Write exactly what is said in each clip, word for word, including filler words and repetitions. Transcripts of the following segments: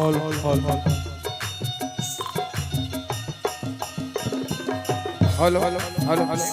Hello, hello, hello, hello.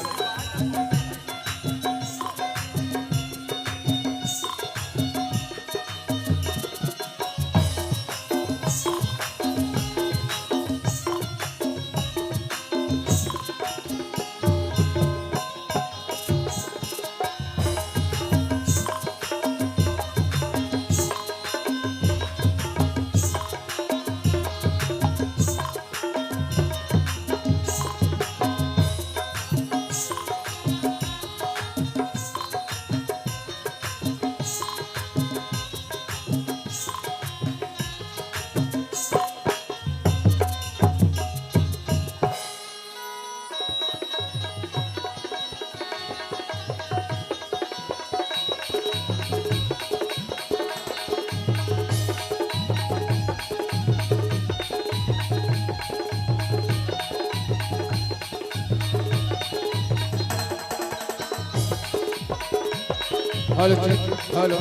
Hello जी, hello.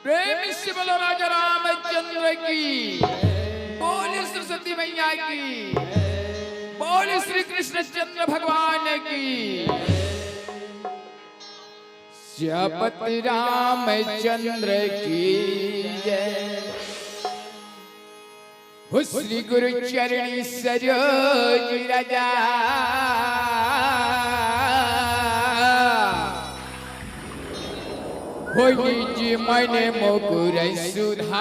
प्रेम से बोलो राजा रामचंद्र की, बोल सरस्वती मैया की, बोल श्री कृष्णचंद्र भगवान की। श्रीपति रामचंद्र की जय। हो श्री गुरु चरणी सरोज रज। हो निज मन मुकुर सुधार।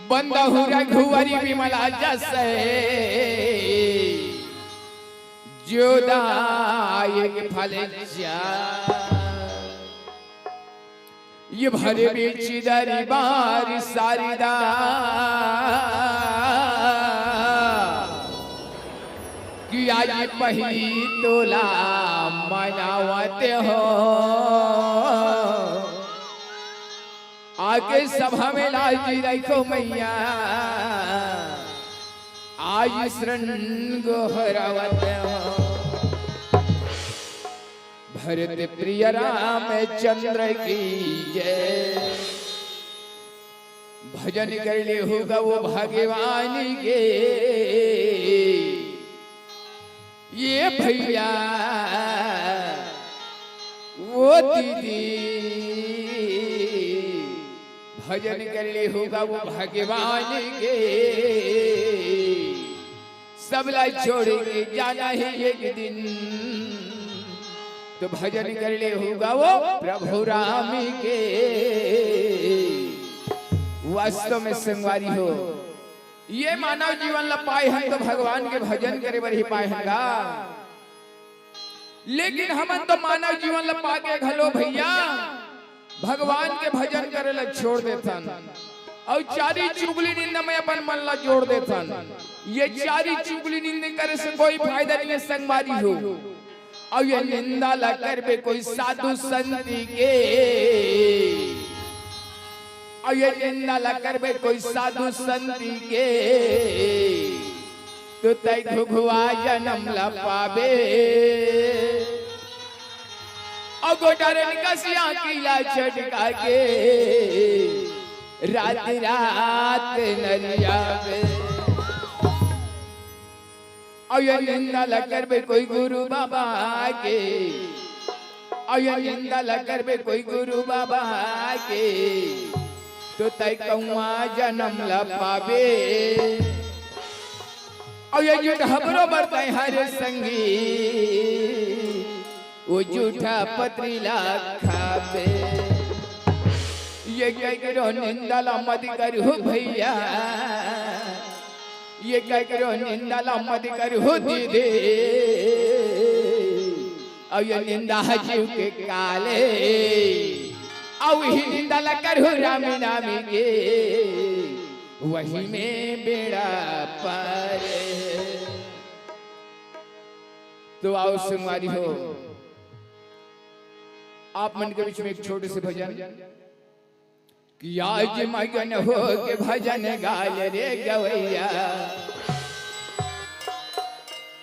बंदहु रघुवर बिमल जस। जो दायक फल चार। ये भरे बीच दरबार सारदा। कि आज पहिली तोला मनावत हो। आके सभा में लाज रखो मैया। आज शरण गोहरावत हो। भरत प्रिय रामचंद्र की जय। भजन कर ले होगा वो भगवान के। ये भैया वो दीदी। भजन कर ले होगा वो भगवान के। सबला छोड़ के जाना है एक दिन। तो भजन कर ले होगा वो प्रभु राम के। वास्तव में संगवारी हो, ये मानव जीवन ला पाए हन तो भगवान के भजन करे बर ही पाए हन गा। लेकिन हमन तो मानव जीवन ला पाके घलो भैया भगवान के भजन करे ला छोड़ देथन। अउ चारी चुगली निंदा में अपन मन ला जोड़ देथन। ये चारी चुगली निंदा करे से कोई फायदा नहीं है संगवारी हो। अउ ये निंदा ला करबे कोई साधु संत के, अउ ये निंदा ला करबे कोई साधु संत के, तो तै घुघुआ जनम ला पाबे। अउ गोटारन कसिया किला चटका के, रात रात नरियाबे। अउ ये निंदा ला करबे कोई गुरु बाबा के, अउ ये निंदा ला करबे कोई गुरु बाबा के, तो तै कौआ जनम ला पाबे। अउ ये जूठ हमरो बर तै हरे संगी, ओ जूठा पतरी ला खाबे। ये कह के रो निंदा ला मत करहू भैया, ये कह के रो निंदा ला मत करहू दीदी। अउ ये निंदा ह जीव के काले, अउ ही निंदा ला करहू रामी नामी के, वही में बेड़ा पार। तो आओ संगवारी हो, आप मन के बीच में एक छोटे से भजन कि आज मगन हो के भजन गाल रे गवैया,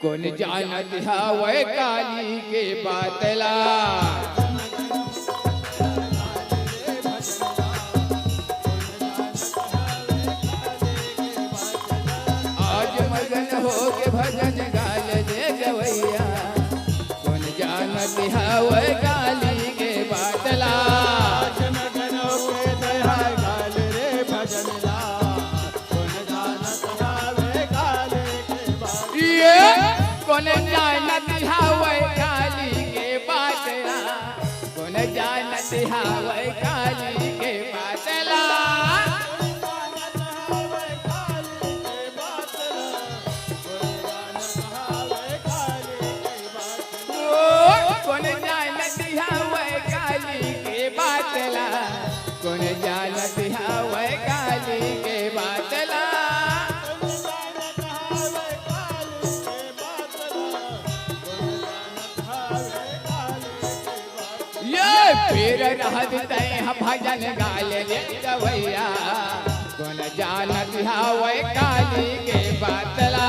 कोन जानत हवय काली के बात ला। आज मगन हो के भजन गाल रे गवैया, कोन जानत हवय काली के बात ला। आज मगन हो के दया गाल रे भजन ला, कोन जानत हवय काली के बात। ये कोन जानत हवय काली के बात ला, कोन जानत हवय काली के बात ला। ओ, कोन जानत हवय काली के बात ला, कोन जानत हवय काली के बात ला। ये पीर रहत तै ह भजन गाल ले गवैया, कोन जानत हवय काली के बात ला।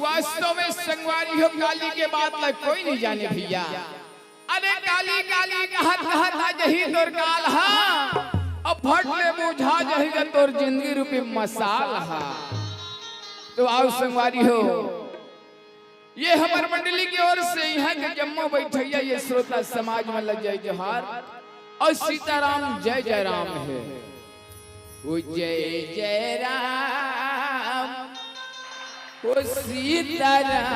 वास्तव में संगवारी हो, काली के बात ला कोई नहीं जाने भैया। अरे काली काली कहत कहत आ जही तोर काल हा, अब फट ले बुझा जही ग तोर जिंदगी रूपी मसाल हा। तो आओ संगवारी हो, ये हमर मंडली के ओर से इहाँ के जम्मो बैठइया ये श्रोता समाज मन ला जय जोहार अउ सीताराम जय जय राम हे। ओ जय जय राम, ओ सीताराम,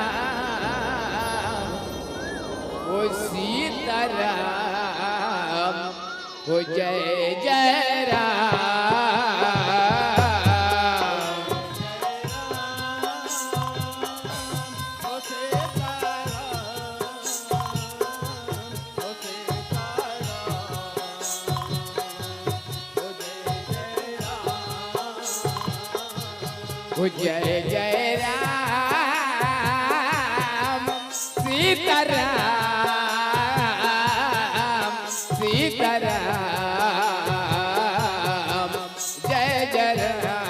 ओ सीताराम, ओ जय जय राम। ओ जय जय राम, सीताराम, सीताराम, जय जय राम।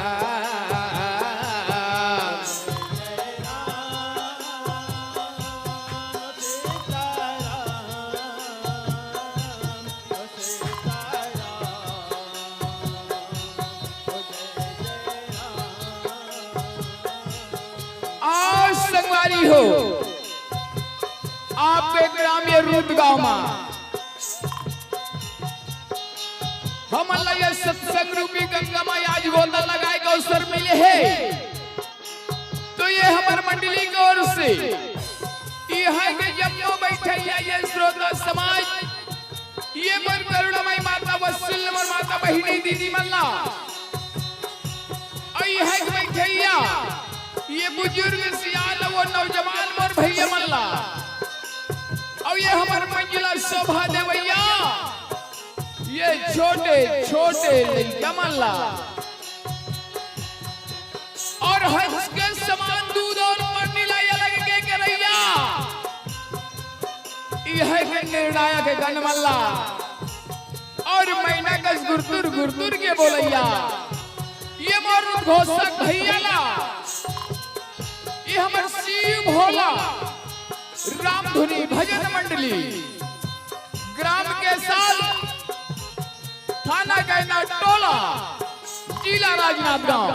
आज संगवारी हो, आप के ग्राम ये रूद गांव मा हमन ला ये सत्संग रूपी गंगा माई आज गोता लगाए के अवसर मिले हे, तो ये हमर मंडली के ओर से इहाँ के जम्मो बइठइया ये श्रोता समाज, ये मोर करुणामयी माता, वत्सल मोर माता, बहिनी, दीदी मन ला, अउ इहाँ के बइठइया ये बुजुर्ग सियान अउ नौजवान मोर भइया मन ला, अउ ये हमर मंजुला शोभा देवइया ये छोटे छोटे लइका मन ला, अउ हंस के समान दूध अउ पानी ला ये लग के करइया इहाँ के निर्णायक गण मन ला, अउ मैना कस गुरतुर गुरतुर के बोलइया ये मोर उद्घोषक भइया ला, ये हमर शिव भोला रामधुनी भजन मंडली, ग्राम केसाल, थाना गैना टोला, जिला राजनांदगांव,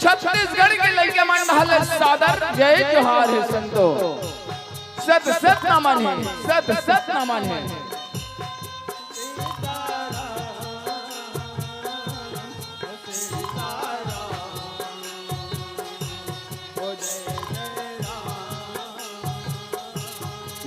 छत्तीसगढ़ के लइका मन ला सादर जय जोहार हे संतो। सत सत नमन हे, सत सत नमन हे।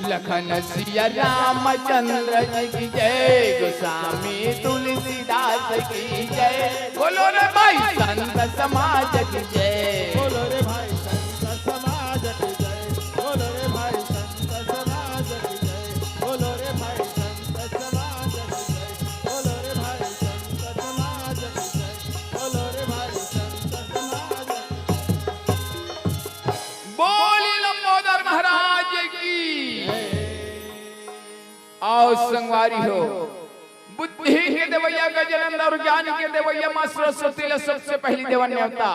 लखन सिया रामचंद्र जी की जय, गोस्वामी तुलसीदास की जय। बोलो रे भाई संत समाज की जय। बोलो रे भाई संत समाज की जय। बोलो रे भाई संत समाज की जय। बोलो रे भाई संत समाज की जय। बोलो रे भाई संत समाज की जय। बोलो रे भाई संत समाज की जय। बोली लंबोदर महाराज की। आओ संगवारी हो, बुद्धि के देवइया गजानंद अउ ज्ञान के देवइया माँ सरस्वती ला सबसे पहिली देवन नेवता।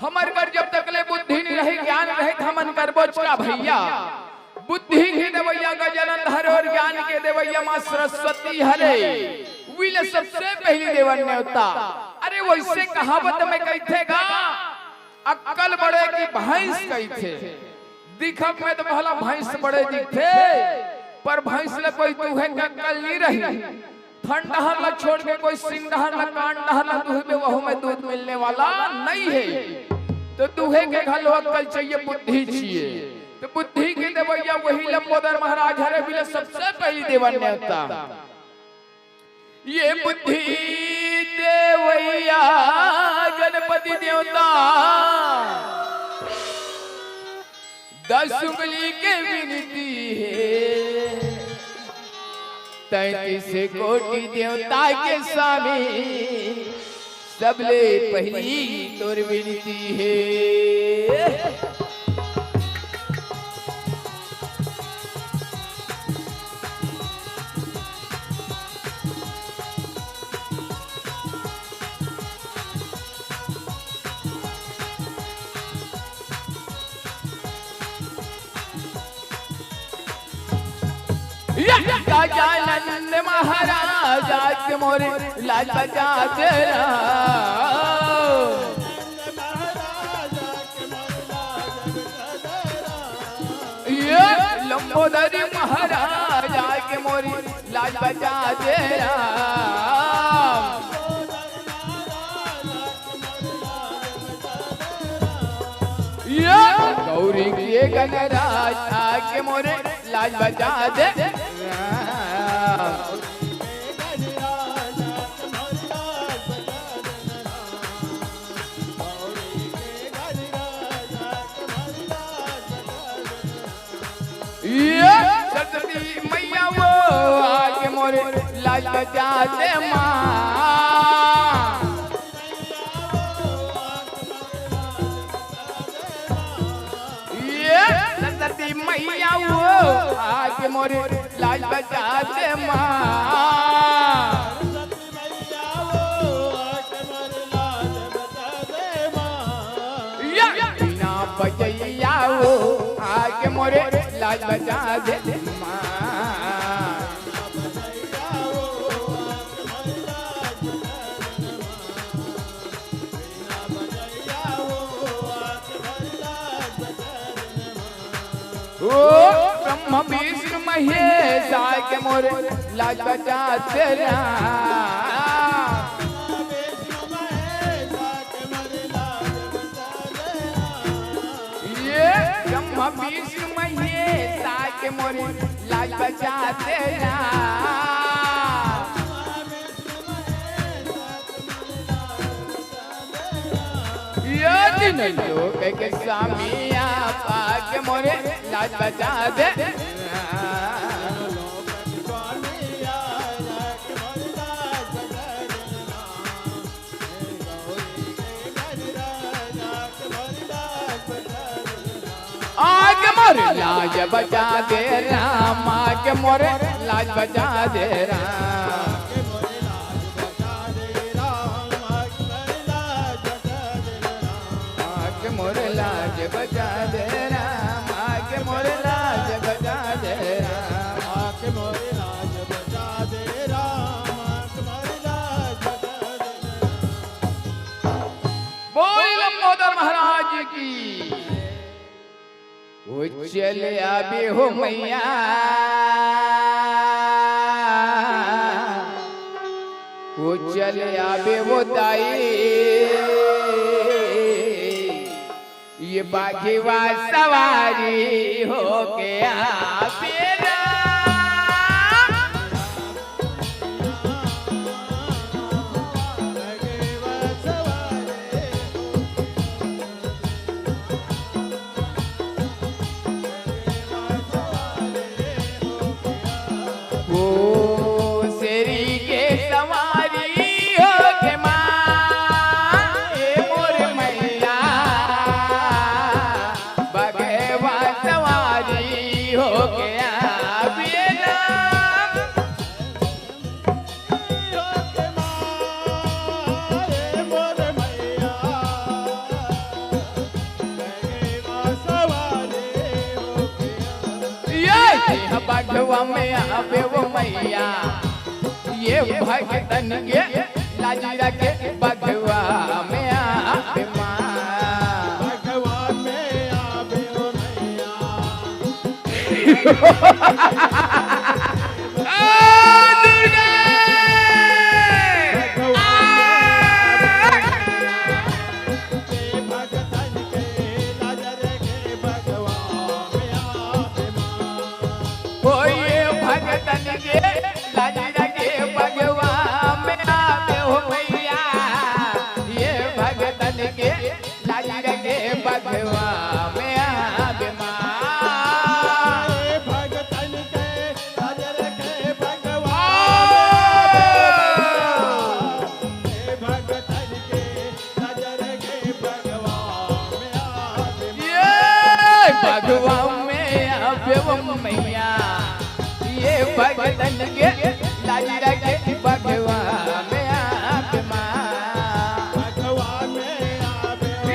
हमर कर जब तक ले बुद्धि नइ रही, ज्ञान रही, त हमन करबोच का भइया। बुद्धि के देवइया गजानंद हरे अउ ज्ञान के देवइया माँ सरस्वती हरे, उही ला सबसे पहिली देवन नेवता। अरे वइसे कहावत में कहिथे गा, अक्कल बड़े की भैंस कहिथे। दिखब में तो भला भैंस बड़े दिखथे, पर भैंस ला कोई दूहे के अक्कल नइ रही। ठंडहर ला छोड़ के कोई सिंगडहर ला, कांडहर ला दूहबे, वहू में दूध मिलने वाला नइ हे। तो दूहे के घलो अक्कल चाहिए, बुद्धि चाहिए। तो बुद्धि के देवइया वही लंबोदर महाराज हरे, उही ला सबसे पहिली देवन नेवता। ये बुद्धि देवइया गणपति देवता, दस उंगली के विनती हे, तैंतीस कोटि देवता के स्वामी, सबले पहिली तोर विनती हे। या गजानंद महाराज के मोरे लाज बचा दे राम। ये लंबोदर महाराज के मोरे लाज बचा दे राम। ये गौरी के गणराज आके मोरे लाज बचा दे। ये सरस्वती मैया वो आके मोरे लाज बचा दे माँ। ये सरस्वती मैया वो आके मोरे लाज बचा दे माँ। या वीणा बजैया वो आके मोरे लाज बचा दे माँ। ओ ब्रह्मा विष्णु महेश आके मोरे लाज बचा दे राम। विष्णु महेश आके मोरे लाज बचा देना। ये तीनों लोक के स्वामी आप आके मोरे लाज बचा देना। आके मोर लाज बचा दे राम, आके मोर लाज बचा दे राम। आके मोर लाज बचा दे राम, आके मोर लाज बचा दे राम। बोल लंबोदर महाराज की। ओ चल आबे हो मैया, ओ चल आबे हो दाई, ये बाघवा सवारी होके आबे राम। ओ शेरी के सवारी होके माँ, ए मोर मैया, बघवा सवारी होके आबे राम। ये बघवा में आबे वो मैया, ये भगतन के लाज रखे बघवा में आबे माँ। आ, दुर्गा! आ! ओ ये भगतन के लाज रखे बघवा में आबे हो मैया, ये भगतन के लाज रखे बघवा में आबे माँ। भगतन के लाज रखे बघवा में आबे। भगतन के लाज रखे बघवा में आबे माँ। ये बघवा में आबे वो मैया, ये भगतन के लाज रखे बघवा में आबे माँ।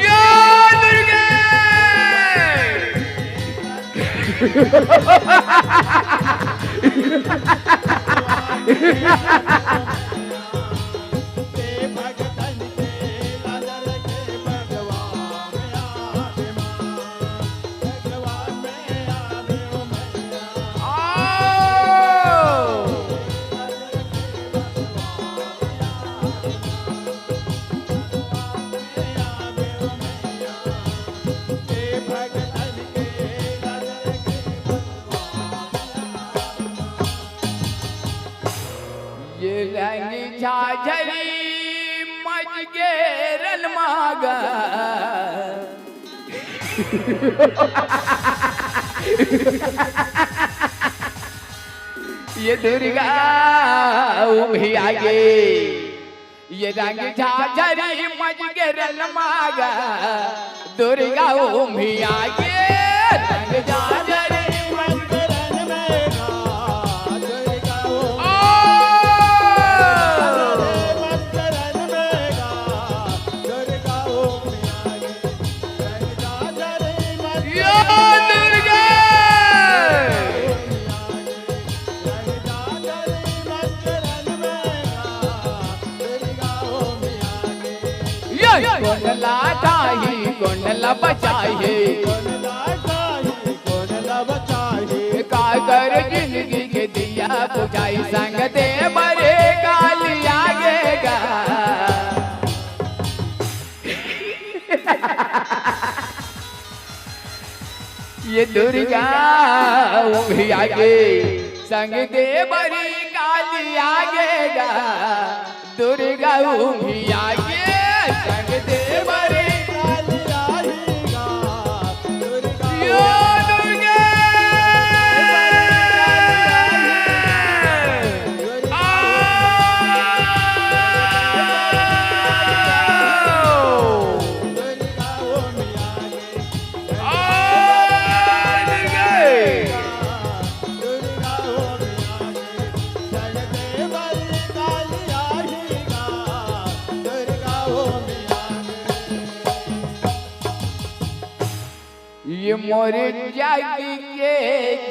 या दुर्गे! ये रंग झाझरी मजगेरन मागा। ये दुर्गा उभी आगे। ये रंग झाझरी मजगेरन मागा, दुर्गा उभी आगे। रंग झाझरी मजगेरन मागा, दुर्गा उभी आगे। मजगेरन मागा, दुर्गा उभी आगे। रंग झाझरी मजगेरन मागा, दुर्गा उभी आगे। ये कोन ला ढाही, कोन ला बचाही, कोन ला ढाही, कोन ला बचाही। का कर जिंदगी के दिया बुझाई, संग दे बरे गाली आगे गा। ये दुर्गा ऊँघी आगे, संग दे बरी काली आगे गा। दुर्गा ऊँघी आगे, संग दे बरी काली आगे गा। दुर्गा यो दुर्गा। आ। ये मोर जग के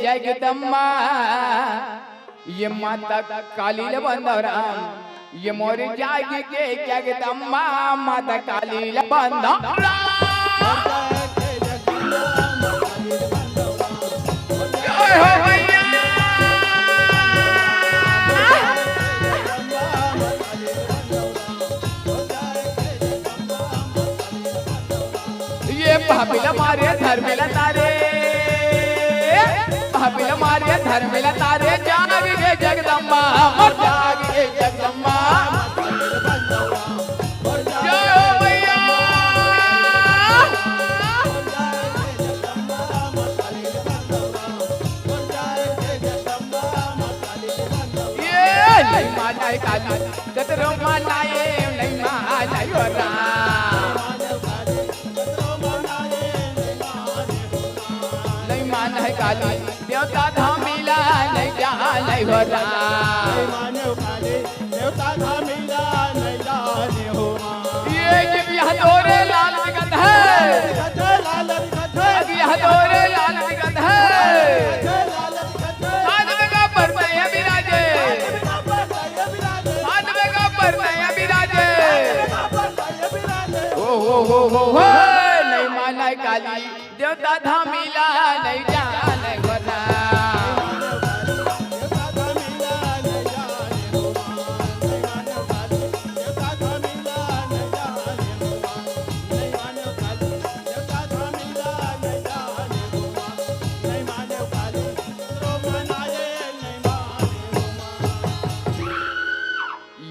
जगदम्बा, ये माता काली ल बंदव राम, ये मोर जग के जगदम्बा, माता काली ल बंदव राम। जय हो मैया। ये पापी ल मारे धर्मी ल तारे, पापी ल मारे धर्मी ल तारे, जाग गे जगदम्बा, मोर जाग गे जगदम्बा। जय हो मैया। ये नहीं मानाय काली, कतरो मानाय, नहीं मानाय हो राम। नहीं मानाय काली, देवता धामी ला नहीं जानाय हो राम। देवता धामी ला नहीं जाने हो माँ। ये कि बियाह तोरे लाल दिखत हे। दिखत हे लाल दिखत हे। बियाह तोरे लाल दिखत हे। दिखत हे लाल दिखत हे। हाथ में का परतैया बिराजे। हाथ में का परतैया बिराजे। हाथ में का परतैया बिराजे। ओ हो हो हो हो। नहीं मानाय काली। देवता धामी ला नहीं जानाय हो राम।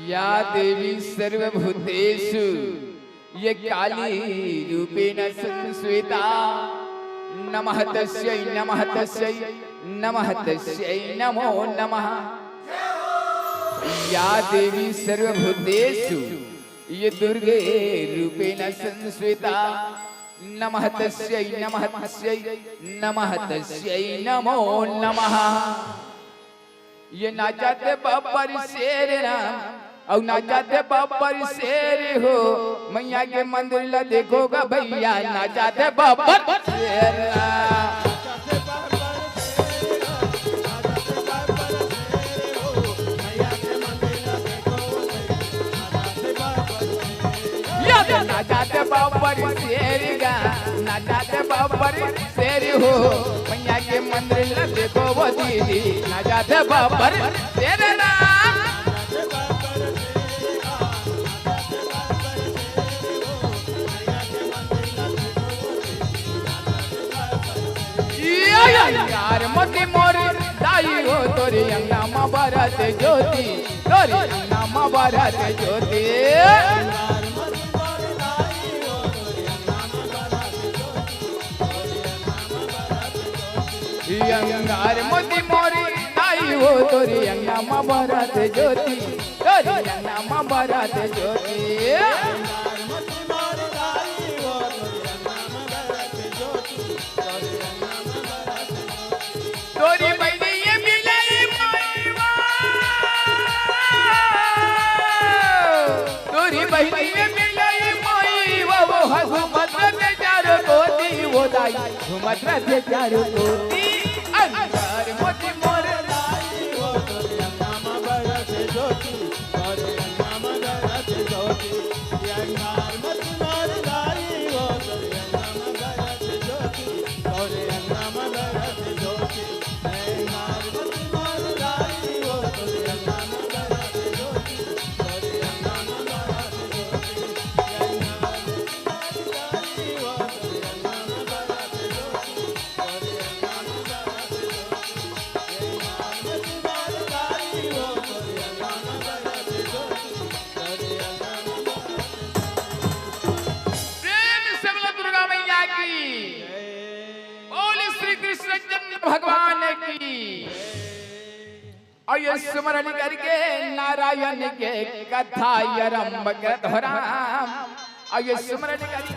या देवी सर्वभूतेषु ये काली रूपेण संस्थिता। नमः तस्यै, नमः तस्यै, नमः तस्यै, नमो नमः। या देवी सर्वभूतेषु ये दुर्गे रूपेण संस्थिता। नमः तस्यै, नमः तस्यै, नमः तस्यै, नमो नमः। ये नाचथे बब्बर शेर राम, अउ नाचथे बब्बर शेर हो, मैया के मंदिर ला देखो गा भैया, नाचथे बब्बर शेर राम। या नाचथे बब्बर शेर गा, नाचथे बब्बर शेर हो, मैया के मंदिर ला देखो वो दीदी, नाचथे बब्बर शेर राम। या, या, यार मोती मोर दाई हो, तोरी अंगना मा बरत ज्योति, तोरी अंगना मा बरत ज्योति। अंगार मोती मोरी दाई हो, तोरी अंगना मा बरत ज्योति, तोरी अंगना मा बरत ज्योति। तोरी बहिनी ये मिलाई माई वा। तोरी बहिनी ये मिलाई माई वा, वो हा घूमत रथे चारों कोती वो दाई, घूमत रथे चारों कोती। अंगार मोती मोर दाई वो, तोरी अंगना मा बरत ज्योति, तोरी अंगना मा बरत ज्योति। भगवान की। अउ ये सुमरन करके नारायण के कथा आरंभ करत हो राम। अउ ये सुमरन करके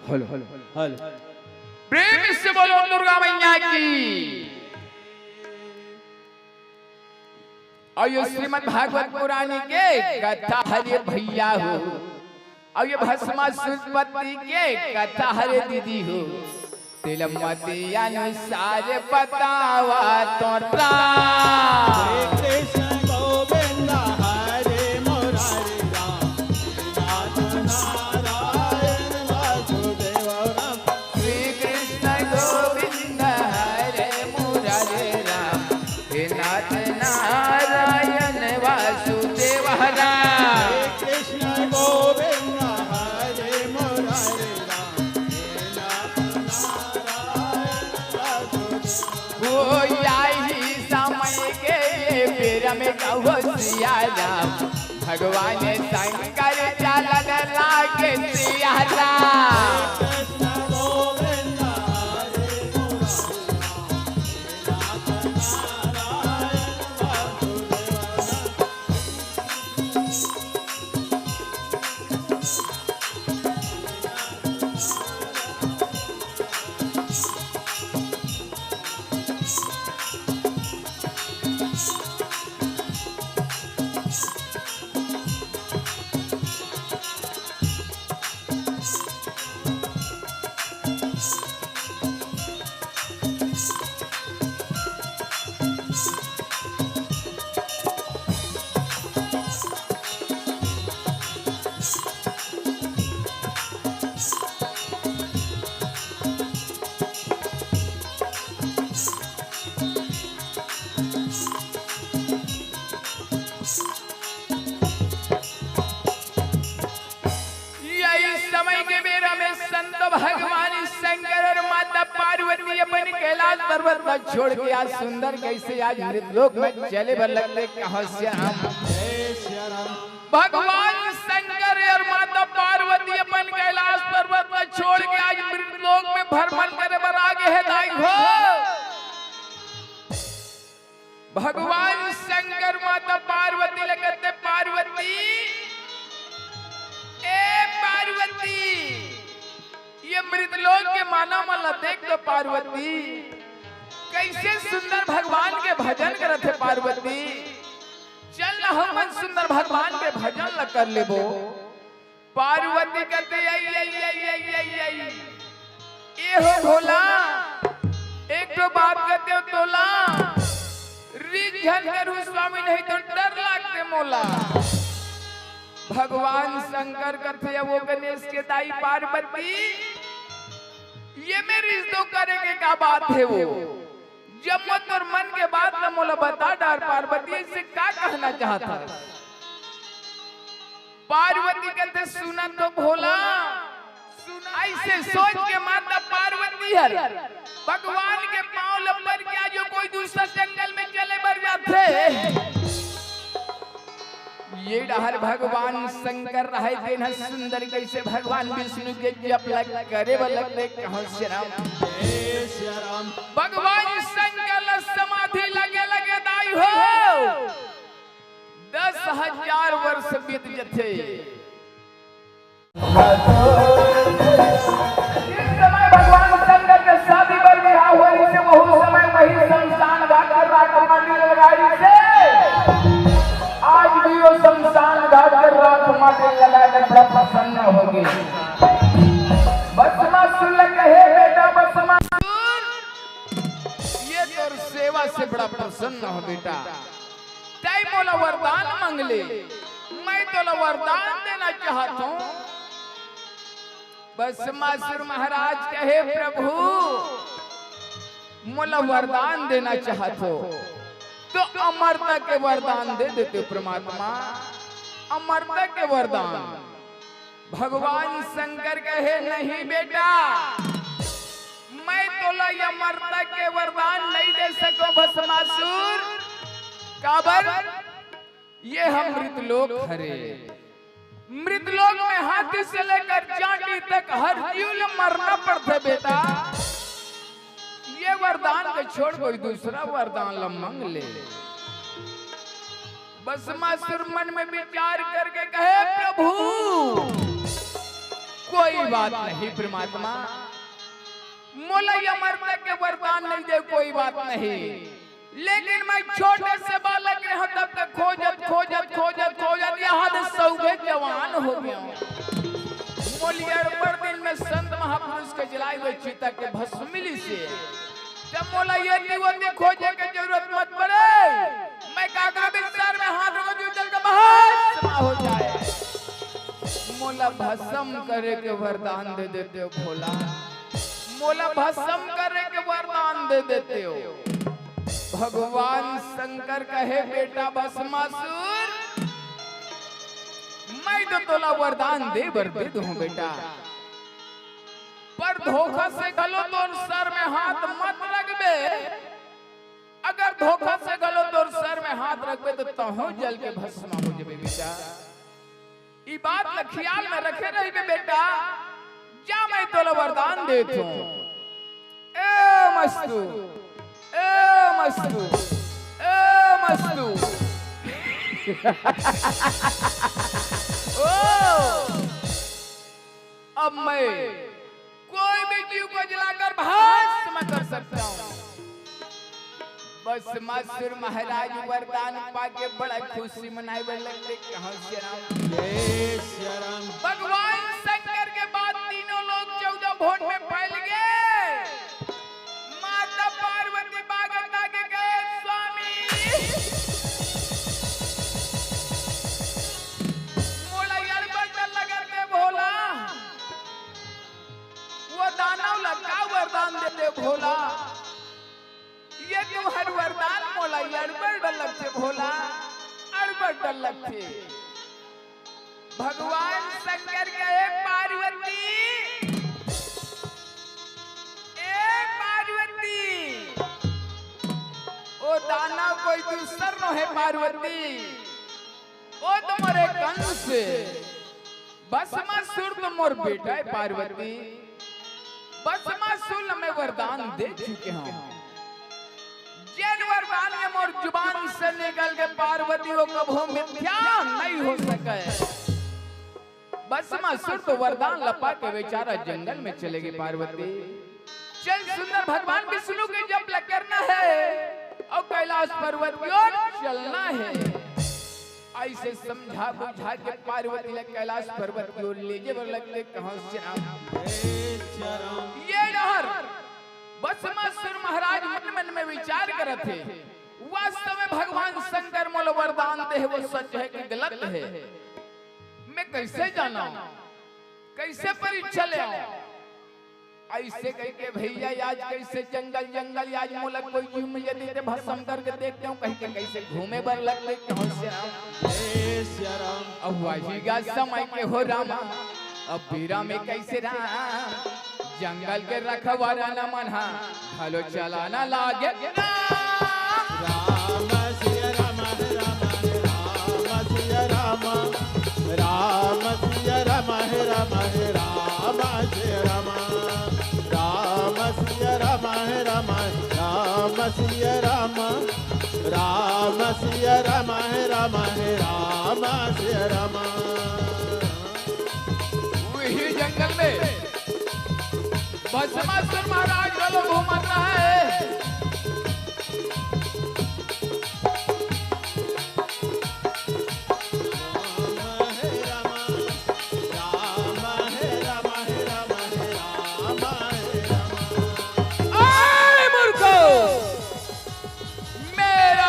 हेलो, हेलो, हेलो। प्रेम से बोलो दुर्गा मैया की। अउ ये श्रीमद् भागवत पुराण के कथा हरे भैया हो, अउ ये भस्मासुर पति के कथा हरे दीदी हो। तेला मति अनुसार बतावा तोर राम। श्री कृष्ण गोविंद हरे मुरारी राम, श्रीनाथ नारायण वासुदेव राम। श्री कृष्ण गोविंद हरे मुरारी राम, हे नाथ नारायण वासुदेव राम। कृष्ण गोविंद हरे मुरारी राम, हे नाथ नारायण वासुदेव। ओ आही समय के ये बेरा में कहो सिया राम, भगवान शंकर चलन लागे सिया राम। कृष्ण गोविंद हरे मुरारी राम, यही समय के बेरा में संत भगवान शंकर अउ माता पार्वती अपन कैलाश पर्वत ला छोड़ के आज सुंदर कइसे आज मृतलोक में चले बर लगथे, कहो श्याम। भगवान शंकर अउ माता पार्वती अपन कैलाश पर्वत ला छोड़ के आज मृतलोक में भ्रमण करे बर आगे हे दाई हो। भगवान शंकर माता पार्वती ले कथे, पार्वती, ए पार्वती, ये मृतलोक के मानव मन ला देख तो पार्वती, कइसे सुंदर भगवान के भजन करत हे पार्वती। चल ना हमन सुंदर भगवान के भजन ला कर लेबो। पार्वती कथे, "आई, आई, आई।" ए हो भोला, एक ठो बात कथे तोला, रिझ झन करहूं स्वामी, नहीं तो डर लागथे मोला। भगवान शंकर कथे, "वो गणेश के दाई पार्वती, ये में रिझ तो करे के का बात हे वो?" जब मैं तोर मन के बात ला मोला बता डार पार्वती, अइसे का कहना चाहत हस? पार्वती कथे, "सुना तो भोला।" अइसे सोच के माता पार्वती हर भगवान के पांव ल पर के आज कोई दूसरा जंगल में चले बर जाथे। ये डहर भगवान शंकर रहे, तेन ह सुंदर कइसे भगवान विष्णु के जप लग करे बर लगथे, कहो श्याम। भगवान शंकर ल समाधि लगे लगे दाई हो, दस हजार वर्ष बीत जथे। जिस समय भगवान शंकर के शादी बर बिहाव होय रहिसे, वहू समय वही शमशान घाट के राख माटी लगा रहिसे। आज भी वो शमशान घाट के राख माटी लगा के बड़ा प्रसन्न होगे। भस्मासुर ल कहे, "बेटा भस्मासुर, ये तोर सेवा से बड़ा प्रसन्न कहो बेटा, तैं मोला वरदान मांग ले, मैं तोला वरदान देना चाहत हूँ। भस्मासुर महाराज कहे, प्रभु, मोला वरदान देना चाहत हो, तो अमरता के वरदान दे देते हो परमात्मा, अमरता के वरदान। भगवान शंकर कहे, नहीं बेटा, मैं तोला ये अमरता के वरदान नहीं दे सकूं भस्मासुर। काबर? ये हम मृतलोक हरे। मृतलोक में हाथी से लेकर चांटी तक हर जीव ल मरना पड़थे बेटा। ये वरदान के छोड़ कोई दूसरा वरदान ल मांग ले। भस्मासुर मन में विचार करके कहे, प्रभु, कोई बात नहीं परमात्मा, मोला ये अमरता के वरदान नहीं दे, कोई बात नहीं, लेकिन मैं छोटे से बालक रहा तब तक खोजत खोजत खोजत खोजत यहाँ से सौगे जवान हो गया। मोली अड़बड़ दिन में संत महापुरुष के जलाए हुए चिता के भस्म मिली से जब मोला ये नहीं वो नहीं खोजे के जरूरत मत पड़े, मैं काकरा बिस्तर में हाथ रखो जो जल के भस्म हो जाए। मोला भस्म करे के वरदान दे देते हो भोला, मोला भस्म करे के वरदान दे देते हो। भगवान शंकर कहे, बेटा भस्मासुर, मैं तो तोला वरदान दे बर दे दूं बेटा, पर धोखा से घलो तोर सर में हाथ मत रखबे। अगर धोखा से घलो तोर सर में हाथ रखबे तो तहूं जल के भस्म हो जबे बेटा। ई बात ल ख्याल में रखे रहिबे बेटा, जा मैं तोला वरदान देत हूं। ए मस्तू, ए मस्तू, ए मस्तू। ओ, अब मैं कोई भी जीव को जलाकर भस्म कर सकता हूँ। भस्मासुर महाराज वरदान पाके बड़ा खुशी मनाए बर लगते। कहाँ से राम? जय सिया राम। भगवान शंकर के बाद तीनों लोग चौदह भुवन में फैल गए। माता पार्वती बागता के गए, स्वामी, मोला अड़बड़ डर लगत हे भोला। वो दानव ला का वरदान देते भोला? ये तुम्हर वरदान मोला अड़बड़ डर लगथे भोला, अड़बड़ डर लगथे। भगवान शंकर कहे, पार्वती, ए पार्वती, ओ दानव कोई दूसर नोहे पार्वती, ओ तो मोर एक अंश हे। भस्मासुर तो मोर बेटा हे पार्वती। भस्मासुर ल मैं वरदान दे चुके हूँ। जेन वरदान ये मोर जुबान से निकल के पार्वती, वो कभू मिथ्या नहीं हो सके। भस्मासुर तो वरदान ल पाके बेचारा जंगल में चले गे पार्वती। चल सुंदर भगवान विष्णु के जप ल करना हे अउ कैलाश पर्वत की ओर चलना हे। अइसे समझा बुझा के पार्वती ल कैलाश पर्वत की ओर ले जे बर लगथे। कहाँ से राम? ये डहर भस्मासुर महाराज मन मन में विचार करत हे, वास्तव में भगवान शंकर मोला वरदान दे हे, वो सच हे कि गलत हे? मैं कैसे जाना? कैसे परीक्षा ले आऊं? अइसे कहिके भैया, आज कइसे जंगल जंगल, आज मोला कोई जीव मिल जाती ते भस्म करके देखते हूँ, कहिके कइसे घूमे बर लगते। कहाँ से राम? जय सिया राम। अब वही गा समय के हो रामा, अब बीरा में कइसे राम, जंगल के रखवारा न मन हा, घलो चलाना लागे। राम सिया राम, राम सिया राम, राम सिया राम, राम सिया राम, राम सिया राम, राम सिया राम, राम सिया राम, राम सिया राम। वही जंगल में भस्मासुर महाराज घलो घूमत रहे। अरे मूर्खो, मेरा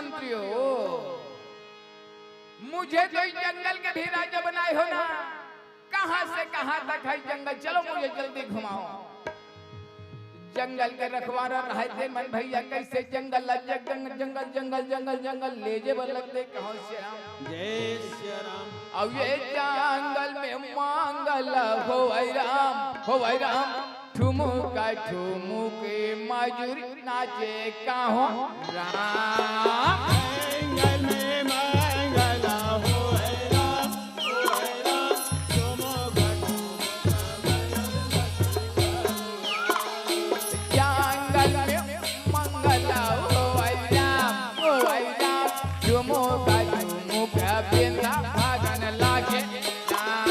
मंत्री हो, मुझे तो इस जंगल के भी राजा बनाए हो ना। कहाँ से कहाँ तक है जंगल, चलो मुझे जल्दी घुमाओ। जंगल के रखवारा रहते मन भैया, कैसे जंगल ला जंगल जंगल जंगल जंगल जंगल ले जे बर लगते। कहो श्री राम। जय श्री राम। अब ये जंगल में मंगल हो भाई राम, हो भाई राम। ठुमुका ठुमुके मजूरी नाचे कहो राम। जंगल में मंगल हो भाई राम, हो भाई राम। ठुमुका ठुमुका मजूरी नाचे कहो राम। जंगल में मंगल हो भाई राम, हो भाई राम। ठुमुका ठुमुका बिंदा भागन लागे राम।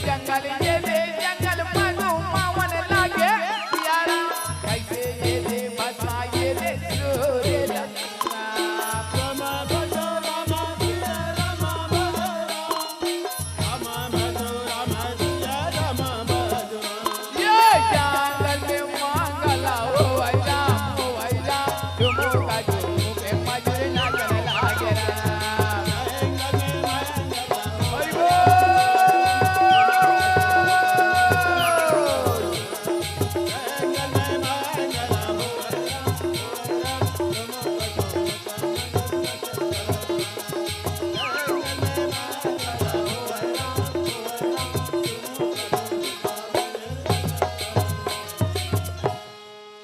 जंगल ये दे, जंगल मानो मावन लागे, प्यारा। कैसे ये दे, बसा ये दे, सुरेला। ये जंगल में मांगला, ओ भाई राम, ओ भाई राम। ठुमुका ठुमुके मजूरी नाचन लागे राम। हरि बोल।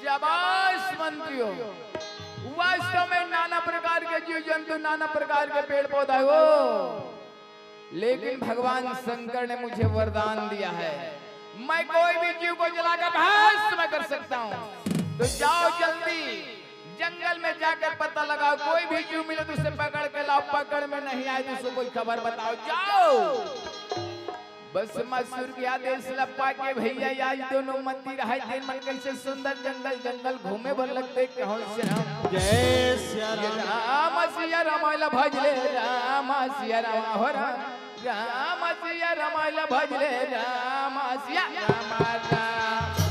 शाबाश मंत्री हो। वास्तव में नाना प्रकार के जीव जंतु, नाना प्रकार के पेड़ पौधा हो, लेकिन भगवान शंकर ने मुझे वरदान दिया है, मैं कोई भी जीव को जलाकर भस्म कर सकता हूँ। तो जाओ जल्दी जंगल में जाकर पता लगाओ, कोई भी जीव मिले तो उसे पकड़ के लाओ, पकड़ में नहीं आए तो उसे कोई खबर बताओ, जाओ। भस्मासुर के आदेश ल पाके भैया, आज दोनों मंत्री रहय तेन मन कैसे सुंदर जंगल जंगल घूमे बर लगते। कहो श्री राम। जय श्री ये राम। राम सिया राम ल भज ले, राम सिया राम हो राम, राम सिया राम ल भज ले, राम सिया राम राम।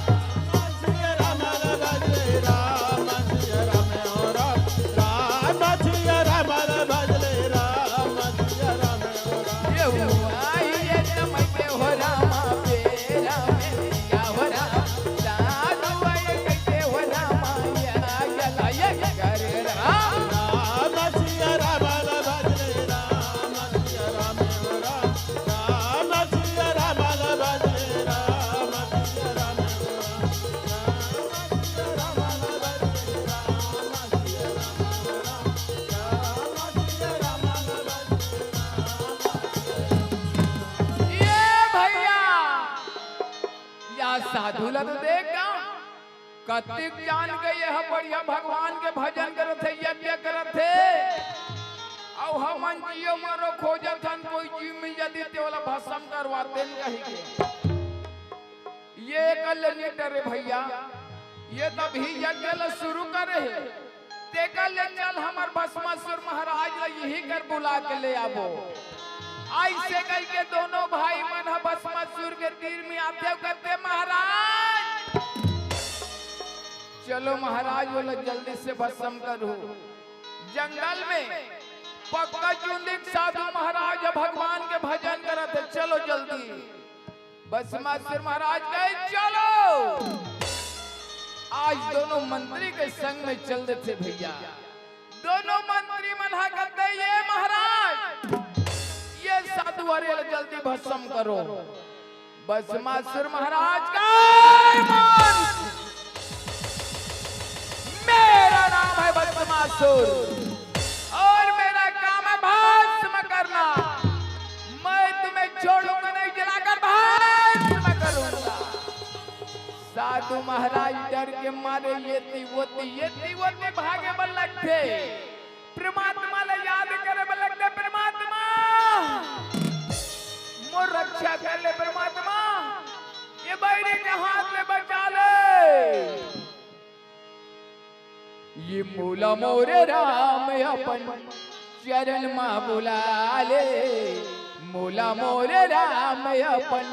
ये भैया, या साधु ला तो देख ना, कतिक जान के ये ह बढ़िया भगवान के भजन करत हे, यज्ञ करत हे। अउ हमन जियो मरो खोजत हन, कोई जीव मिल जाती ते ओला भस्म करवातेन कही के। ये कर ले नहीं डरे भैया, ये तभी यज्ञ ल शुरू करे हे। तेकर ले चल हमर भस्मासुर महाराज ल यही कर बुला के ले आबो। अइसे कहिके दोनों भाई मन ह भस्मासुर के तीर में आथे अउ कहिथे, महाराज, चलो महाराज, ओला जल्दी से भस्म करो। जंगल में पक्का चुंदी साधु महाराज ह भगवान के भजन करत हे, चलो जल्दी। भस्मासुर महाराज कहे, चलो, आज दोनों मंत्री के संग में चल देथे भैया। दोनों मंत्री मन ह कहते, ये महाराज, ये साधु हरे ल जल्दी भस्म करो। भस्मासुर महाराज कहे, मान, मेरा नाम है भस्मासुर और मेरा काम है भस्म करना। मैं तुम्हें छोड़ूंगा नहीं, जलाकर भस्म करूंगा। साधु महाराज डर के मारे येती वोती, येती वोती भागे बर लगथे। परमात्मा ले रक्षा कर ले परमात्मा, ये बैरी के हाथ ले बचा ले। ये मोला मोरे राम अपन चरण मा बुला ले, मोला मोरे राम अपन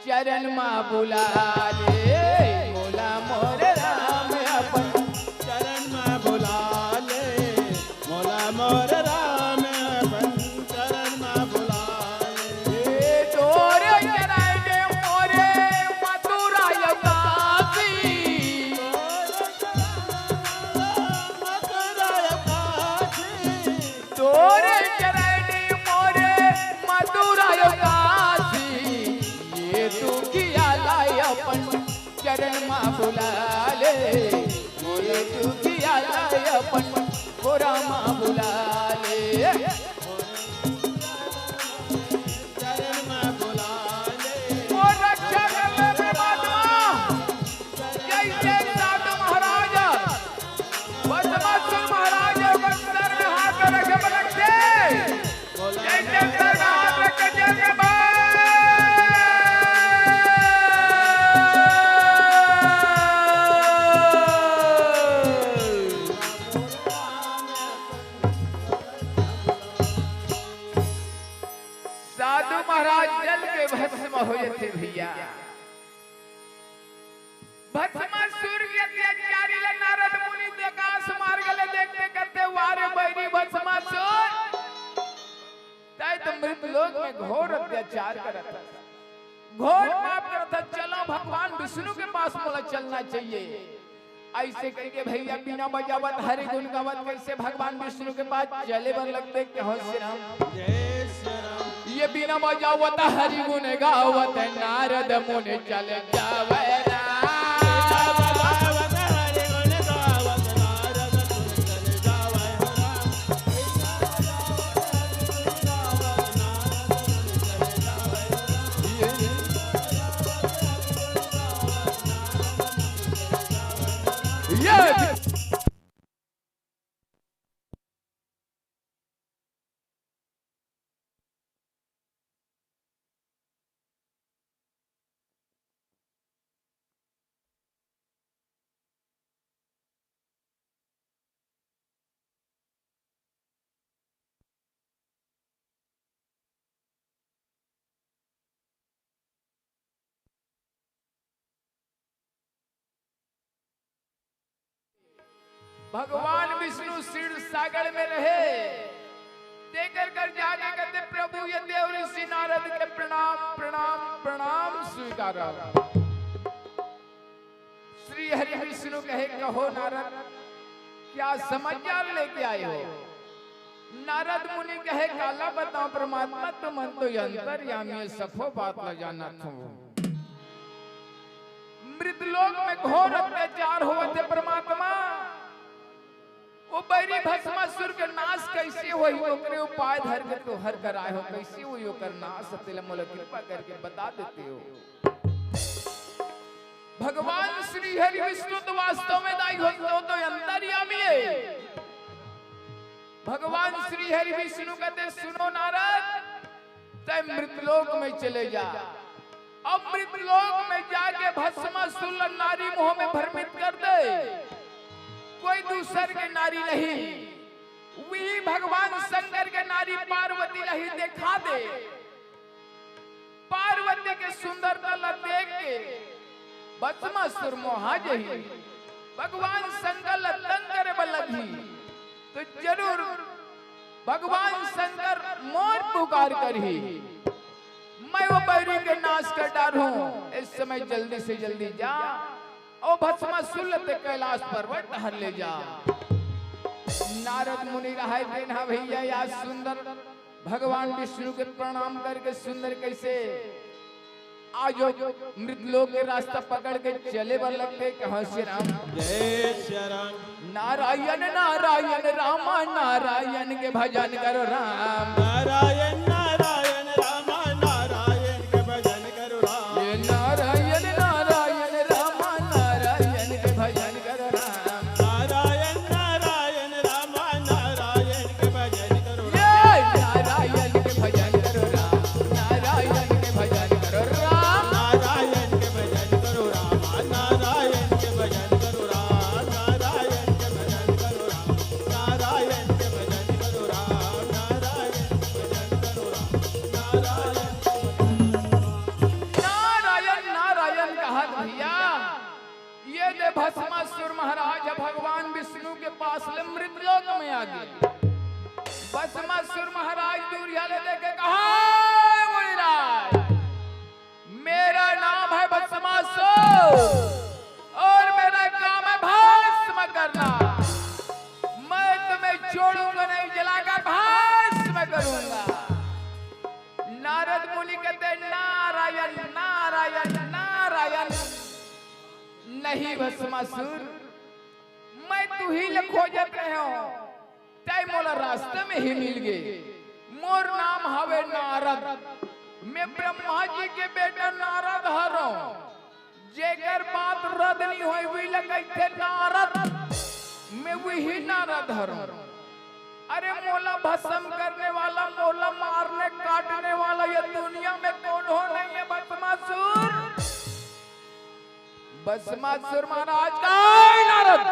चरण मा बुला ले, मोला मोरे राम अपन चरण मा बुला ले, मोला मोरे राम अपन चरण मा बुला ले। ए तोरे चरण मोरे मथुरा अउ काशी। तोरे चरण मोरे मथुरा अउ काशी, ये दुखिया ला अपन चरण मा बुला ले, ये दुखिया ला अपन कोरा मा बुला ले। चरण मा बुला ले। मोर रक्षा कर ले परमात्मा। जैसे साधु महाराज, भस्मासुर महाराज के सर में हाथ रख के रखे। जैसे सर में हाथ रख के जय जय बोल। साधु महाराज जल के भस्म हो जथे भैया। भस्मासुर के अत्याचारी ला नारद मुनि आकाश मार्ग ले देखथे, कथे, "वाह रे बैरी भस्मासुर, तैं तो मृत लोक में घोर अत्याचार करत हस, घोर पाप करत हस, चलो भगवान विष्णु के पास मोला चलना चाहिए।" अइसे कहिके भैया बीना बजावत हरि गुण गावत कइसे भगवान विष्णु के पास चले बर लगथे, कहो श्री राम। जय श्री राम। ये बीना बजावत हरि गुण गावत नारद मुनि चले जावै राम। भगवान विष्णु क्षीर सागर में रहे, तेकर कर जाके कथे, "प्रभु, ये देव ऋषि नारद के प्रणाम, प्रणाम, प्रणाम स्वीकार।" श्री हरि विष्णु कहे, "कहो नारद, क्या समाचार लेके आए हो?" नारद मुनि कहे, "काला बताओ परमात्मा, तुमन तो अंतर्यामी हो, सफो बात ल जानत हो।" मृतलोक में घोर अत्याचार होवत हे परमात्मा। वो बैरी भस्मासुर के नाश कैसे होही, ओकरे उपाय धर के तोहर कराए हो, कैसे होही ओकर नाश, तेला मोला कृपा करके बता देते हो। भगवान श्री हरि विष्णु तो वास्तव में दाई हो, तो, तो अंतर्यामी है। भगवान श्री हरि विष्णु कहते, सुनो नारद, तय मृतलोक में चले जा। अब मृतलोक में जाके भस्मासुर ला नारी मोह में भ्रमित कर दे, कोई दूसर के नारी नहीं, वही भगवान शंकर के नारी पार्वती ला ही देखा दे। पार्वती के सुंदरता ला देख के भस्मासुर मोहा जही, भगवान शंकर ला तंग करे बर लगही, तो जरूर भगवान शंकर मोर पुकार करही, मैं वो बैरी के नाश कर डारूं। इस समय जल्दी से जल्दी जा और भस्मासुर ला ते कैलाश पर्वत हर ले जा। नारद मुनि रहाय देन हा भैया, या सुंदर भगवान विष्णु के प्रणाम करके सुंदर कैसे आज वो मृतलोक के रास्ता पकड़ के चले बर लगथे। कहाँ से राम? जय श्री राम। नारायण नारायण रामा नारायण के भजन करो राम। नारायण नारायण रामा नारायण के भजन करो राम। ये नारायण नारायण रामा नारायण के भजन करो राम। नारायण नारायण रामा नारायण के भजन करो राम। ये नारायण के भजन करो राम, नारायण के भजन वाले देख के कहा, "मुनिराज, मेरा नाम है भस्मासुर और मेरा काम है भस्म करना। मैं तुम्हें छोड़ूंगा नहीं, जलाकर भस्म करूंगा।" नारद मुनि कहते, "नारायण, नारायण, नारायण। नहीं भस्मासुर, मैं तुही ल खोजत रहेंव, तैं मोला रास्ता में ही मिल गे। मोर नाम हवे नारद, मैं ब्रह्मा जी के बेटा नारद हरंव। जेकर बात रद नइ होय, उही ल कहिथे नारद। मैं उही नारद हरंव। अरे, मोला भस्म करने वाला, मोला मारने काटने वाला ये दुनिया में कोनो नइ हे भस्मासुर।" भस्मासुर महाराज कहे, "नारद,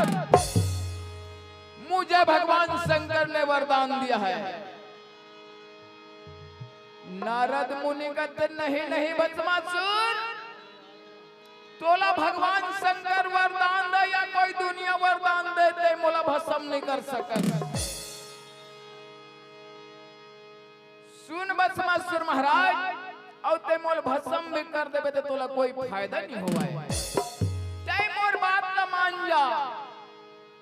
मुझे भगवान शंकर ने वरदान दिया है।" नारद मुनि कहते, "नहीं, नहीं भस्मासुर, तोला भगवान शंकर वरदान दे या कोई दुनिया वरदान दे, तैं मोला भस्म नइ कर सकस। सुन भस्मासुर महाराज, अउ तैं मोला भस्म भी कर देबे त तोला कोई फायदा नइ होवय। तैं मोर बात ला मान जा।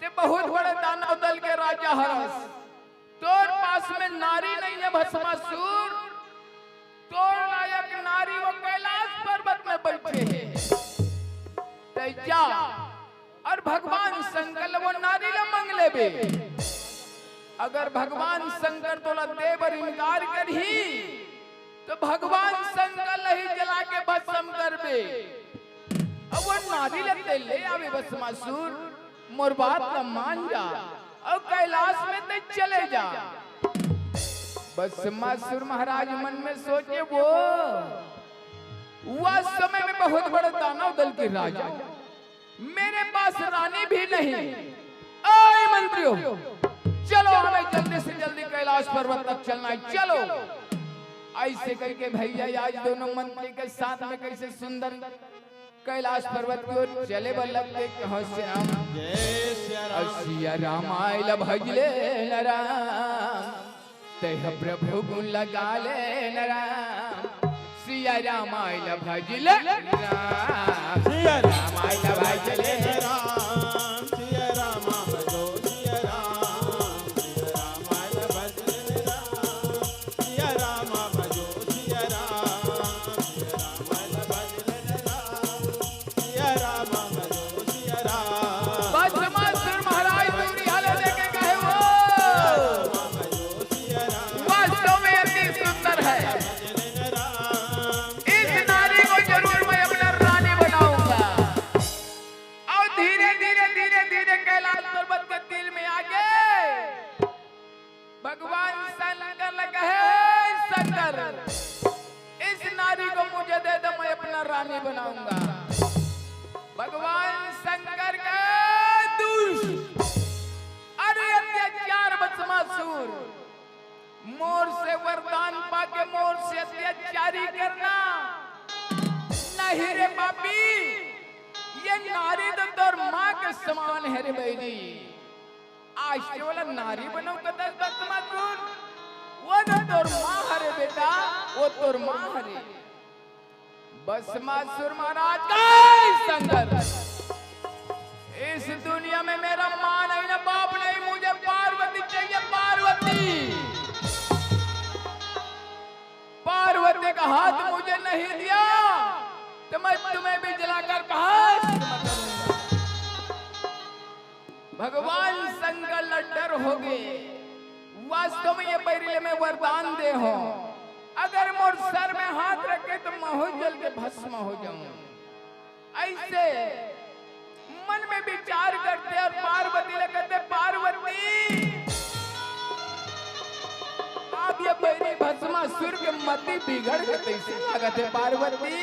तैं बहुत बड़े दानव दल के राजा हरस। तोर पास में नारी नइ हे भस्मासुर। तोर लायक नारी वो कैलाश पर्वत में बइठे हे। तैं जा अउ भगवान शंकर ल वो नारी ल मंग लेबे। अगर भगवान शंकर तोला दे बर इनकार करही, त भगवान शंकर ल ही जला के भस्म करबे। अउ वो नारी ल तैं ले आबे भस्मासुर, मोर बात ल मान जा, अउ कैलाश में तैं चले जा।" भस्मासुर महाराज मन में सोचे, वो वास्तव में मैं बहुत बड़े दानव दल के राजा हूँ, मेरे पास रानी भी नहीं। "ओए मंत्रियों, चलो, हमें जल्दी से जल्दी कैलाश पर्वत तक चलना है, चलो।" अइसे कहिके भइया, आज दोनों मंत्री के साथ में कइसे सुंदर कैलाश पर्वत की ओर चले बर लगथे। कहो सिया राम, जय सिया राम। सिया राम आय ल भज ले न राम, तेह प्रभु गुण लगा ले न राम। सिया राम आय ल भज ले न राम, सिया राम आय ल भज ले न राम। सिया राम भजो सिया राम, सिया राम आय ल भज ले न राम। सिया राम भजो सिया राम, सिया राम आय ल भज ले न राम। सिया राम भजो सिया राम। भस्मासुर महाराज दूरिहा ले देखे कहे वो। वास्तव में अति सुंदर है। इस नारी को जरूर मैं अपना रानी बनाऊंगा। अउ धीरे धीरे, धीरे धीरे कैलाश पर्वत के तिल में आके भगवान शंकर ल कहे, "हे शंकर, इस नारी को मुझे दे दो, मैं अपना रानी बनाऊंगा।" भगवान शंकर कहे, "दुष्ट, अरे अत्याचार भस्मासुर, मोर से वरदान पाके मोर से अत्याचारी करना? नहीं रे पापी, ये नारी तो तोर माँ के समान हे रे बहिनी।" आज के वाला नारी बनव कतस भस्मासुर, वो तो तोर माँ हरे बेटा, वो तोर माँ हरे। भस्मासुर महाराज का संगर, इस दुनिया में मेरा माँ नहीं ना बाप नहीं, मुझे पार्वती चाहिए, पार्वती। पार्वती का हाथ मुझे नहीं दिया तो मैं तुम्हें भी जलाकर भस्म करूंगा। भगवान शंकर ल डर हो गए। वास्तव में ये बैरी ले मैं वरदान दे हो, अगर मोर सर में हाथ रखे तो महू जल के भस्म हो जाऊं। ऐसे मन में विचार करते और पार्वती ल कहते, पार्वती, अब ये बैरी भस्मासुर के मति बिगड़ के तैसे लागत हे पार्वती,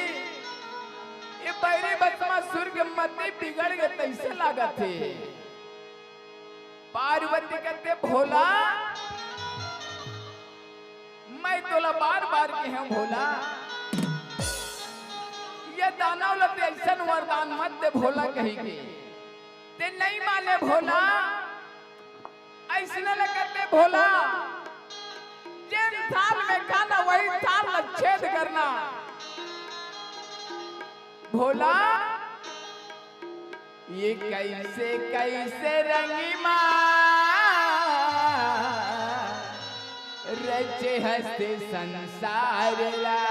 ये बैरी भस्मासुर के मति बिगड़ के तैसे लागत हे। पार्वती कहते, भोला, मैं तोला बार बार कहे हूं भोला, ये दानव ल ते अइसन वरदान मत दे भोला कहिके, ते नहीं माने भोला। अइसने ल कहते भोला, जेन थाल में भोला, ये कइसे कइसे रंगी मा रचे हस ते संसार ला।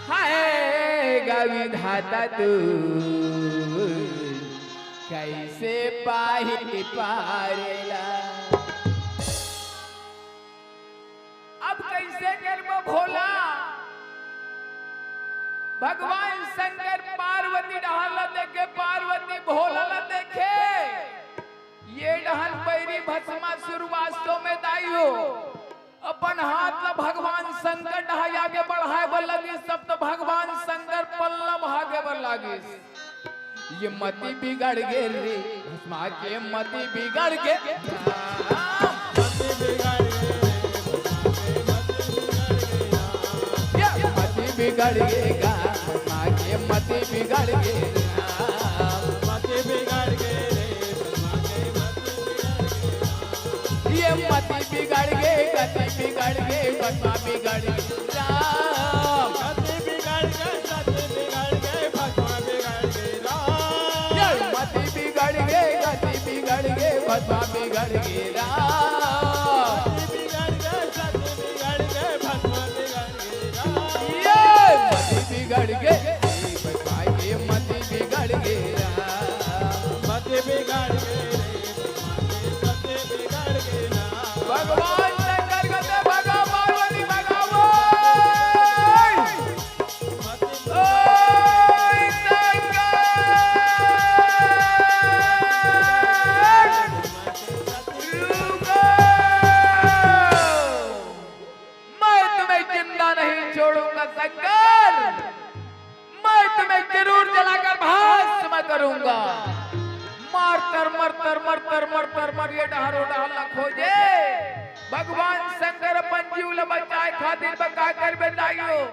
हाय गा विधाता तू कइसे पाही पार ला। अब कइसे करबो भोला? भगवान शंकर पार्वती डहान ला देखे, पार्वती भोला ला देखे। ये डहान बैरी भस्मासुर वास्तव में दाई हो। अपन हाथ ला भगवान शंकर डहाई आगे बढ़ाए बर लगिस, तब तो भगवान शंकर पल्ला भागे बर लगिस। ये मति बिगड़ गे रे, भस्मा के मति बिगड़ गे। मति बिगड़ गे रे, भस्मा के मति बिगड़ गे। ये मति बिगड़ गे गा, भस्मा के मति बिगड़ गे। मति बिगड़ गे रे, भस्मा के मति बिगड़ गे। ये मति बिगड़ गे, गति बिगड़ गे, भस्मा बिगड़ गे राम। गति बिगड़ गे, गति बिगड़ गे, भस्मा बिगड़ गे राम। ये मति बिगड़ गे, गति बिगड़ गे, भस्मा बिगड़ गे राम। गति बिगड़ गे, गति बिगड़ गे, भस्मा बिगड़ गे राम। ये मति बिगड़ गे, भस्मा के मति बिगड़ गे राम। मति बिगड़ गे रे, भस्मा के मति बिगड़ गे राम। भगवान शंकर कथे भगा पार्वती भगावो। मति ओए शंकर! रुको! मैं तुम्हें जिंदा नहीं छोड़ूंगा शंकर, मैं तुम्हें जरूर जलाकर भस्म करूंगा। मर तर मर तर मर तर मर तर मर ये डहर ओ डहर ला खोजे। भगवान शंकर अपन जीव ला बचाए खातिर बका कर बताइयो।